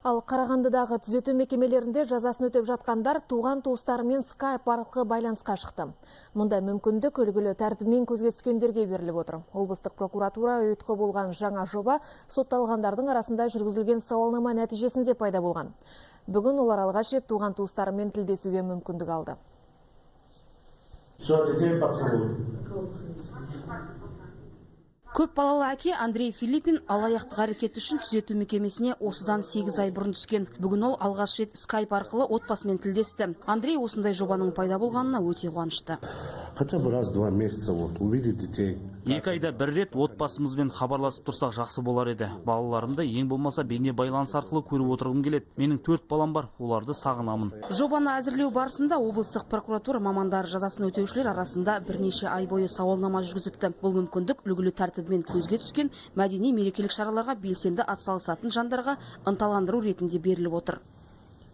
Ал Қарағандыдағы түзету мекемелерінде жазасын өтеп жатқандар туған туыстарымен скайп арқылы байланысқа шықты. Мұндай мүмкіндік үлгілі тәртібімен көзге түскендерге беріліп отыр. Облыстық прокуратура ұйытқы болған жаңа жоба сотталғандардың арасында жүргізілген сауалнама нәтижесінде пайда болған. Бүгін олар алғаш рет туған туыстарымен тілдесуге мүмкіндік алды. Все, детей поцелуй. Көп балалы әке Андрей Филиппин алаяқтық әрекеті үшін түзету мекемесіне осыдан 8 ай бұрын түскен. Бүгін ол алғаш рет скайп арқылы отбасымен тілдесті. Андрей осындай жобаның пайда болғанына өте қуанышты. Хотя бы раз в 2 месяца вот увидеть детей. 2 айда бір рет отбасымызбен хабарласып тұрсақ, жақсы болар еді. Балаларымды ең болмаса бейне байланыс арқылы көріп отырғым келеді. Менің төрт балам бар, оларды сағынамын. Жобаны әзірлеу барысында облыстық прокуратура мамандары жазасын өтеушілер арасында бірнеше ай бойы сауалнама жүргізіпті. Бұл мүмкіндік үлгілі тәртібімен көзге түскен, мәдени мерекелік шараларға белсенді атсалысатын жандарға ынталандыру ретінде беріліп отыр.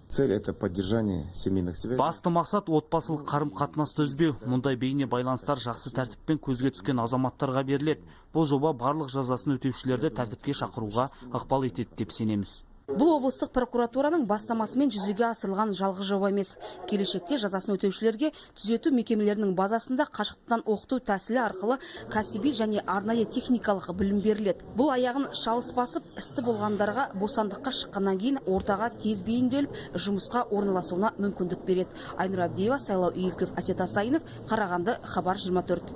Цель – это поддержание семейных связей. Басты мақсат – отбасылық қарым қатынасты үзбеу. Мұндай бейне байланыстар жақсы тәртіппен көзге түскен азаматтарға беріледі. Бұл жоба барлық жазасын өтеушілерді тәртіпке шақыруға ықпал етеді деп сенеміз. Бұл облыстық прокуратураның бастамасымен жүзеге асырылған жалғыз жоба емес. Келешекте жазасын өтеушілерге түзету мекемелерінің базасында қашықтан оқыту тәсілі арқылы кәсіби және арнайы техникалық білім беріледі. Бұл аяғын шалыс басып, істі болғандарға бостандыққа шыққаннан кейін ортаға тез бейімделіп, жұмысқа орналасуына мүмкіндік береді. Айнұр Әбдиева, Сайлау Игіліков, Әсет Асайынов, Қарағанды, Хабар 24.